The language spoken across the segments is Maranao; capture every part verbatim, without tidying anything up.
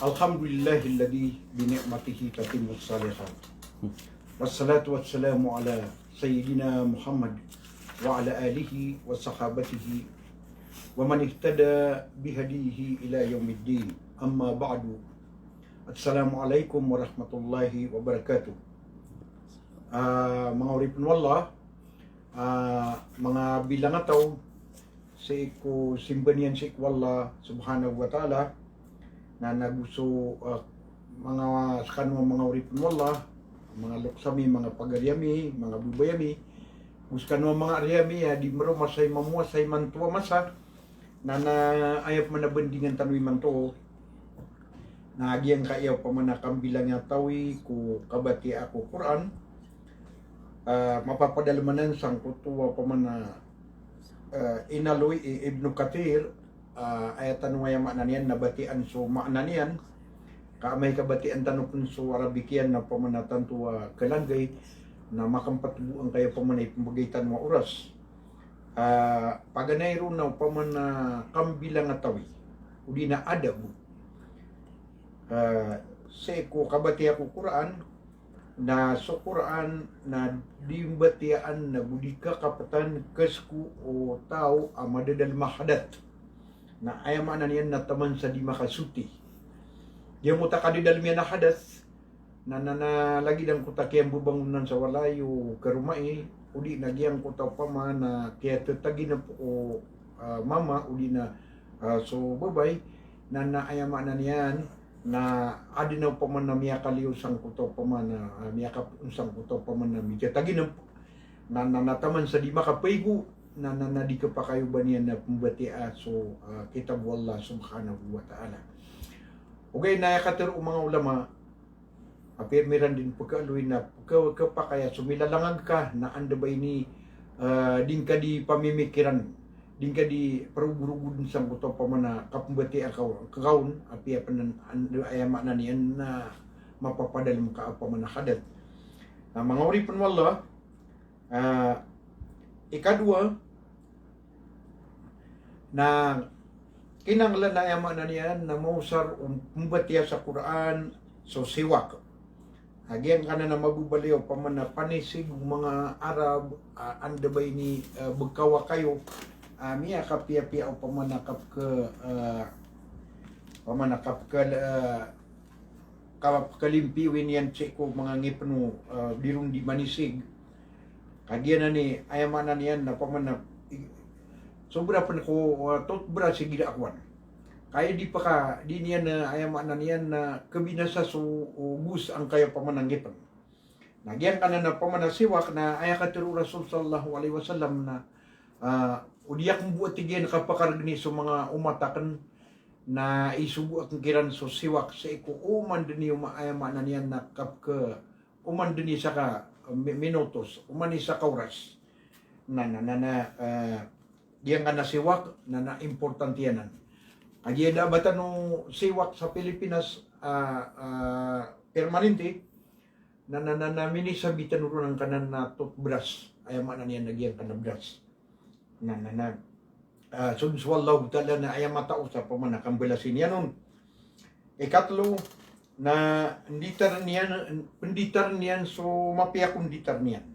Alhamdulillahilladzi bini'matihi tatimmus shalihat. Wassalatu wassalamu ala sayyidina Muhammad wa ala alihi wa sahabatihi wa man ihtada bihadihi ila yaumiddin. Amma ba'du. Assalamu alaikum warahmatullahi wabarakatuh. Ah, manga oripn o Allah, ah, manga bilangataw, sii ko simba niyan sii ko Allah subhanahu wa ta'ala, na nago so, ah, manga skano a manga oripn o Allah, manga loks ami, manga pagari ami, manga babay ami, go skano a manga ari ami a di mromasa i mamowasa imanto a masa, na, na aya pman a bandingan tano imanto, na giyangkaya opama na kambilangatawi ko kabatiya ko Qur'an, ah, mapapadalm anan sangkoto a opama na, ah, inaloy i Ibnu Kathir, ah, aya tano aya maana niyan na batiyaan so maana niyan, ka amay ka batiyaan tano pn so Arabic iyan na opama na tanto a kalanggay, na makampat bo angkaya opama na ipmbgay tano a oras. Ah, paganay ron na opama na kambilangatawi, odi na adab. Ah, sii ko kabatiya ko Qur'an, na so Qur'an na di mbatiyaan na go di kakaptan kasko o taw a madadalm a hadath. Na aya maana niyan na taman sa di makasoti. Giyangkoto a kadadalm iyan a hadath, na, na, na lagid angkoto a kiyambabangonan sa walay o karomai, odi na giyangkoto a opama na kiyatataginp o, ah, mama, odi na, ah, so babay, na, na aya maana niyan na adn a opama na miyakaliyo sangkoto a opama na, ah, miyakapoon sangkoto a opama na miyataginp, na, na, na taman sa di makapaigo, na, na, na di kapakay o ba niyan na pmbatiyaa so, ah, kitab o Allah subhanahu wa ta'ala. Ogaid na aya katharo o manga ulama, apiya miran dn pkhaaloy na pkha-, khapakay a so milalangag ka na anda ba ini, ah, di ngka di pamimikiran, di ngka di progorogod sangkoto a opama na kapmbatiya ka, ka on, apiya pn an-, anda aya maana niyan na mapapadalm ka a opama na hadath. Na manga oripn o Allah, ah, ikadowa, na kinanglan a aya maana niyan na maosar o pmbatiya sa Qur'an so siwak. A giyangkanan a mababaloy a opama na panisig o manga Arab, ah, anda ba ini, ah, bkawak kayo, ah, miyakapiyapiya a opama na kapkha, ah, opama na kapkha, ah, kapkhalimpiyo niyan sii ko manga ngipn o, ah, di ron di manisig. Kagiya na ni, aya maana niyan na opama na, i-, sobra pn ko, ah, toothbrush igira a kowan. Kagiya di paka, di niyan, ah, aya maana niyan na khabinasa so, o, gos angkaya opama na ngipn. Na giyangkanan a opama na siwak na aya katharo o Rasul sallallahu alaihi wasallam na, ah, o di akn bo a tig iyan kapakargni so manga omat akn, na isogo akn kiran so siwak sii ko oman dn i oma-, aya maana niyan na kapkha, oman dn i saka, mi-, minutos, oman i saka oras. Na, na, na, na, eh, giyangkanan a siwak, na, na importante anan. Kagiya da a ba tano siwak sa Pilipinas, ah, ah, permanente, na, na, na, na minisabi tano ron angkanan a toothbrush, aya maana niyan na giyangkanan a brush. Na, na, na, ah, so, so Allahu Ta'ala na aya matao sa opama na kambalasi niyan on. Ikatlo, na nditarn iyan, pnditarn iyan so mapiya ko nditarn iyan.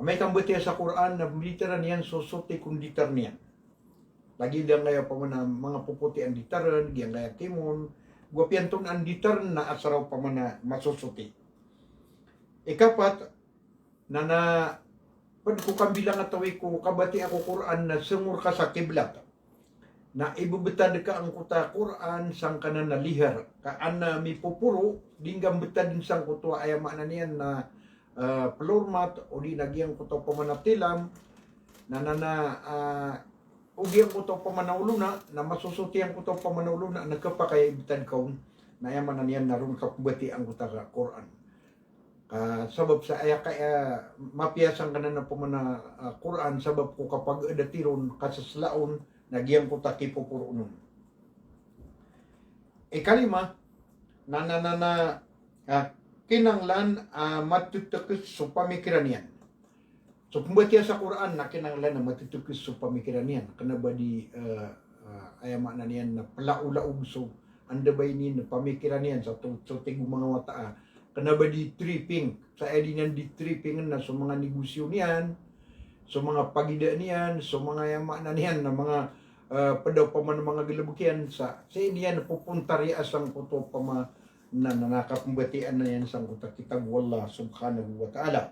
Amay ka mbatiya sa Qur'an na pnditarn iyan so soti ko nditarn iyan. Lagid angkaya opama na manga popoti a nditarn, giyangkaya timon, go apiya antonaa a nditarn na asar a opama na masosoti. Ikapat, na, na pd ko kambilangatawi ko kabatiya ko Qur'an na sngor ka sa kiblat. Na ibbtad ka angkoto a Qur'an sangkanan a lihar. Ka an a mipoporo, di ngka mbtadn sangkoto a aya maana niyan na, eh, floor mat, odi na giyangkoto a opama na tilam, na, na, na, ah, o giyangkoto a opama na olona, na masosoti angkoto a opama na olona, na khapakay a ibtad ka on, na aya maana niyan na ron ka pmbatiya angkoto a Qur'an. Ah, sabap sa aya ka, ah, mapiya sangkanan a opama na, ah, Qur'an, sabap ko kapagdati ron, kasasla on, na giyangkoto a kipoporo on. Ikalima, na, na, na, na, ah, kinanglan, ah, mattakis so pamikiran iyan. So pmbatiya sa Qur'an na kinanglan a mattakis so pamikiran iyan. Kna ba di, ah, ah, aya maana niyan na plaolaog so anda ba ini na pamikiran iyan sa to, so tig o manga wata a, kena ba di tripping, sa aya di niyan di tripping na so manga negosyo niyan, so manga pagidaan iyan, so manga aya maana niyan na manga, eh, ped a opama na manga galebek iyan, sa, sa aya niyan popontariya sangkoto opama na, na, na kapembatiyaa niyan sangkoto a kitab o Allah subhanahu wa ta'ala.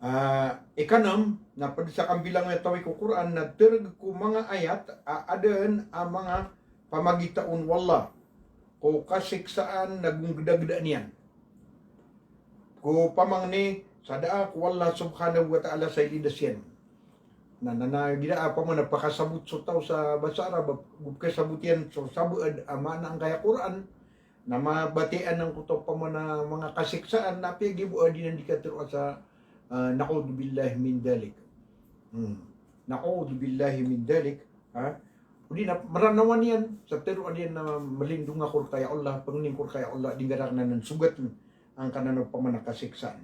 Ah, ikanem, na ped sa kambilangay a tawi ko Qur'an na tereg ko manga ayat a aden a manga pamagitaon o Allah ko kasiksaan na gonggedagedaan iyan. Ko pamangni sa da a ko Allah subhanahu wa ta'ala sa ilidas iyan. Na, na, na, gira a opama na pakasabot so taw sa basa Arab, go pekasabot iyan so sabaad a maana angkaya Qur'an, na mabatiyaa angkoto opama na manga kasiksaan, na apiya giya bo a di niyan di kateroa sa, ah, na'udhu billahi min dhalik. Hmm. Na'udhu billahi min dhalik. Ha? O di na Meranaw niyan, sa teroa niyan na melindong ako rekaya Allah, pangnin ko rekaya Allah, di ngka raken anan sogaten angkanan a opama na kasiksaan.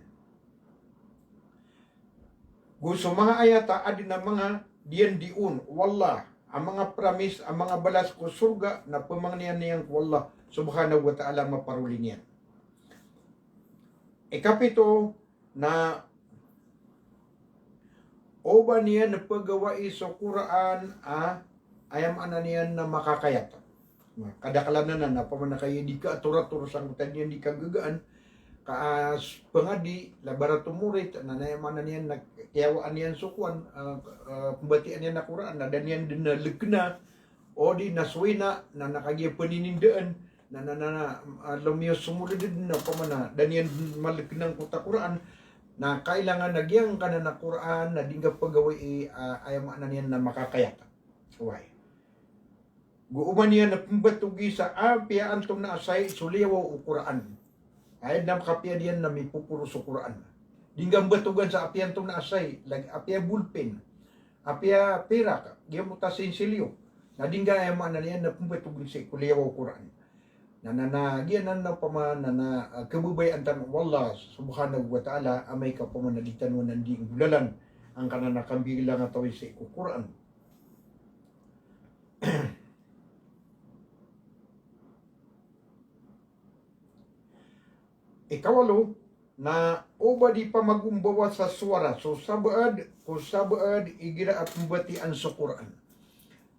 Go so manga ayat a aden a manga diyandion o Allah a manga promise a manga balas ko sorga na pemangnian iyan ko Allah subhanahu wa ta'ala a maparoli niyan. Ikapito na oba niyan pegawai so Qur'an a aya maana niyan na makakayat. Na, kadaklan anan na opama na kaya di kaatorator sangkoto a di niyan di kagagaan, ka, ah, pengadi, labarat o morit, na, na aya maana niyan na kiyawaan iyan so kowan, ah, ah, pembatiaan iyan a Qur'an, na da niyan den na lekena, o di na sowina, na, na kagiya peninindaan, na, na, na, na, ah, lomiyo so moled den na opama na da niyan den malekena angkoto a Qur'an, na kailangan a giyangkanan a Qur'an, na di ngka pegawai, ah, aya maana niyan na makakayat. Oway. Go oman iyan na pembatogi sa apiya antonaa asay so liyawaw o Qur'an. Aya den a kapiya diyan na mipoporo so Qur'an. Di ngka mbatogan sa apiya antonaa asay, lagid apiya bolpen, apiya pirak, giyangkoto a sinsilyo. Na di ngka aya maana niyan na pembatogi sii ko liyawaw o Qur'an. Na, na, na, giyanan na opama na, na, ah, kebabayaan tano o Allah subhanahu wa ta'ala, amay ka opama na di tano anan di nggolalan angkanan a kambilang a tawi sii ko Qur'an. Ikawalo, na oba di pamagombawa sa sowara, so sabaad, ko sabaad igira a pembatiyaan so Qur'an.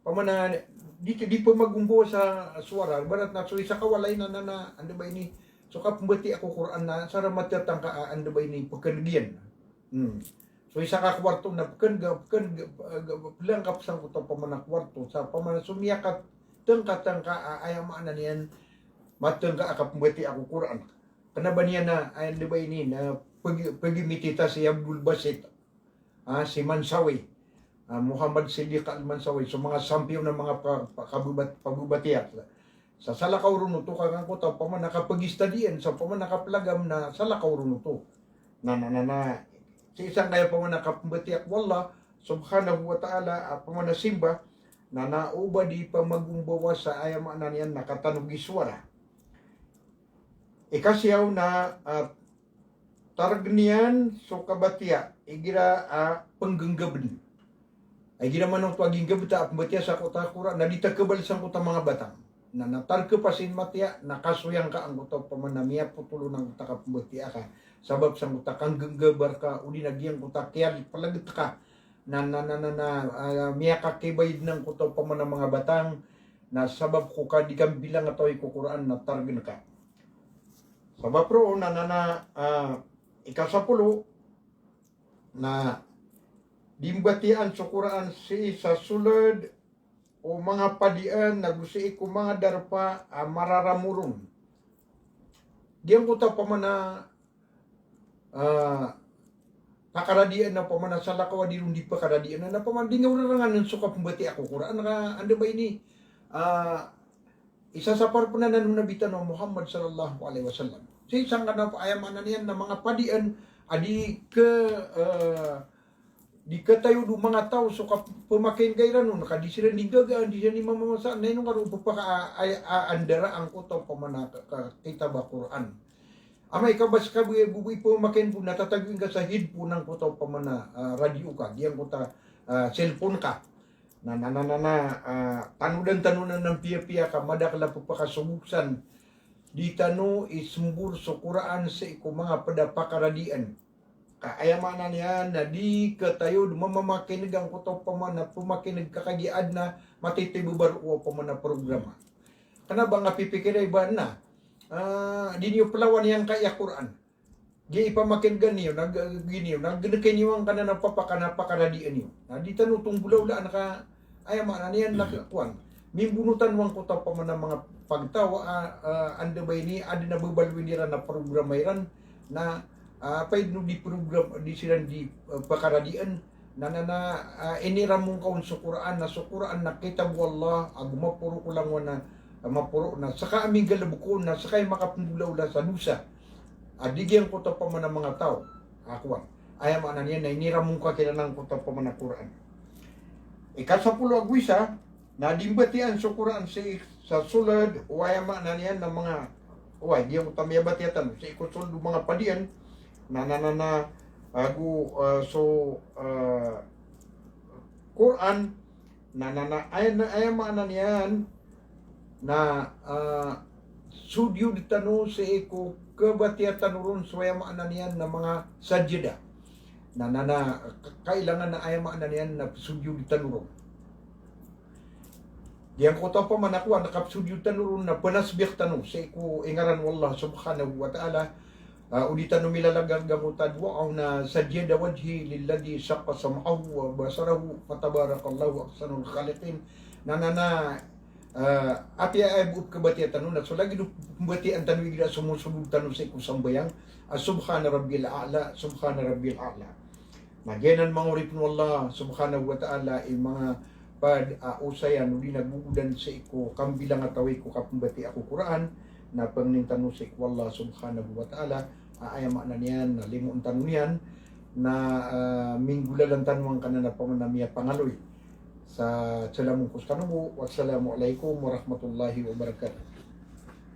Opama na di, di pamagombawa sa sowara, ibarat na so isa ka walay na, na, na, anda ba ini, so kapembatiya ko Qur'an na, sa ramat tangka a, anda ba ini, peken giyan. Hmm. So isa ka kowarto na peken ga, peken ga, ga, pelangkap sangkoto opama na kowarto, sa opama na so miyakatengkatengka a, aya maana niyan, matengka a kapembatiya ko Qur'an. Kena ba niyan na, aya, di ba ini, na pegi, pegi mitita si Abdul Basit, ah, si Mansawi, ah, Muhammad Siddiq Al-Mansawi, so manga sampiyon a manga pa, pa, kabebat, pagobatiya. Sa salakaw ron oto ka giyangkoto a opama na kapegistadiyan, sa opama na kapelagam na salakaw ron oto. Na, na, na, na, sii sangkaya opama na kapembatiya ko Allah subhanahu wa ta'ala, a opama na simba, na, na oba di pamagombawa sa aya maana niyan na katanogi sowara. Ikasiyaw na, ah, taregen iyan so kabatiya igira a penggenggaben. Igira man oto a ginggebet a pembatiya sangkoto a Qur'an, na di tekebal sangkoto a manga batang. Na, na taregen pasin matiya, na kasoyang ka angkoto opama na miyapotol on angkoto a kapembatiya ka. Sabap sangkoto a kanggenggebar ka, odi na giyangkoto a kiyapeleget ka. Na, na, na, na, na, ah, miyakakibay den angkoto opama na manga batang, na sabap ko ka di kambilang a tawi ko Qur'an na taregen ka. Sabap roo na, na, na, ah, ikasapolo, na di mbatiyaan so Qur'an sii sa soled o manga padian, nago sii ko manga darpa a mararamoron. Giyangkoto opama na, ah, pakaradiyaan, opama na salakaw a di ron di pakaradiyaan, na opama di nga orarangan so kapembatiya ko Qur'an ka, anda ba ini, ah, isasapar pen anan o Nabi tano a Muhammad sallallahu alaihi wasallam. Sii sangkanan a aya maana niyan na manga padian a di ke, eh, di katayodo o manga taw so kapemakin ka iran on, ka di siran di gagaan, di siran di mamamasa, na ino nga ron pepaka a, a, a, andara angkoto opama na ka, ka, kitab a Qur'an. Amay ka ba seka bo, bo, bo ipemakin bo na tatagoin ka sa headphone angkoto opama na, ah, radio ka, giyangkoto a, ah, cellphone ka. Na, na, na, na, na, ah, tanodan tano na nan piyapiya ka madakel a pepakasogok san di tano isembor so Qur'an sii ko manga ped a pakaradien. Ka aya maana niyan na di katayo do mamamakineg angkoto a opama na pemakineg ka kagiya aden a matitibebaro ko opama na programa. Kena ba nga pipikira i ba na, ah, di niyo pelawan iyan ka iya Qur'an. Giya ipamakinegan iyo, na g-, gini iyo, na geneken iyo angkanan a papa-, ka na pakaradien iyo. Na di tano tong golawlaan ka, aya maana niyan na kowan. Mimbonotan o angkoto a opama na manga pagtaw a, ah, anda ba ini, aden a bebaloy iran a programa iran, na, ah, apaid no di program, di siran di, ah, pakaradien, na, na, na, ah, iniramong ka on so Qur'an, na so Qur'an na kitab o Allah, ago maporo ko langowan a, ah, maporo na, seka a minggalebek on, na seka i makapembolaola sa dosa. A di giyangkoto a opama na manga taw a kowan. Aya maana niyan na iniramong ka kiran angkoto a opama na Qur'an. Ikasapolo ago isa, na di mbatiyaan so Qur'an sii sa soled, o aya maana niyan na manga, oway, giyangkoto a miyabatiya tano, sii ko soled o manga padian, na, na, na, na, ago, ah, so, ah, Qur'an, na, na, na, aya, na, aya maana niyan na, ah, sojod tano sii ko kabatiya tano ron so aya maana niyan na manga sajada. Na, na, na, ka-, kailangan na aya maana niyan na sojod tano ron. Giyangkoto a opama na kowan, kapsojod tano ron na penasbih tano sii ko ingaran o Allah subhanahu wa ta'ala. Ah, o di tano milalagang giyangkoto a du'a na sajada wajhi lilladhi shaqqa sam'ahu wa basarahu fatabarakallahu ahsanul khaliqin. Na, na, na, ah, apiya aya bo kabatiya tano na so lagid o pembatiyaan tano igira somosojod tano sii ko sambayang, ah, subhana rabbiyal a'la, subhana rabbiyal a'la. Na giyanan manga oripen o Allah subhanahu wa ta'ala i manga ped a osayan odi na gogodan sii ko kambilangatawi ko kapembatiya ko Qur'an, na pangnin tano sii ko Allah subhanahu wa ta'ala, a aya maana niyan na limoon tano niyan, na, ah, minggolalan tano angkanan a opama na miyapangaloy. Sa salamon ko sekano bo, wassalamu alaikum warahmatullahi wabarakatuh.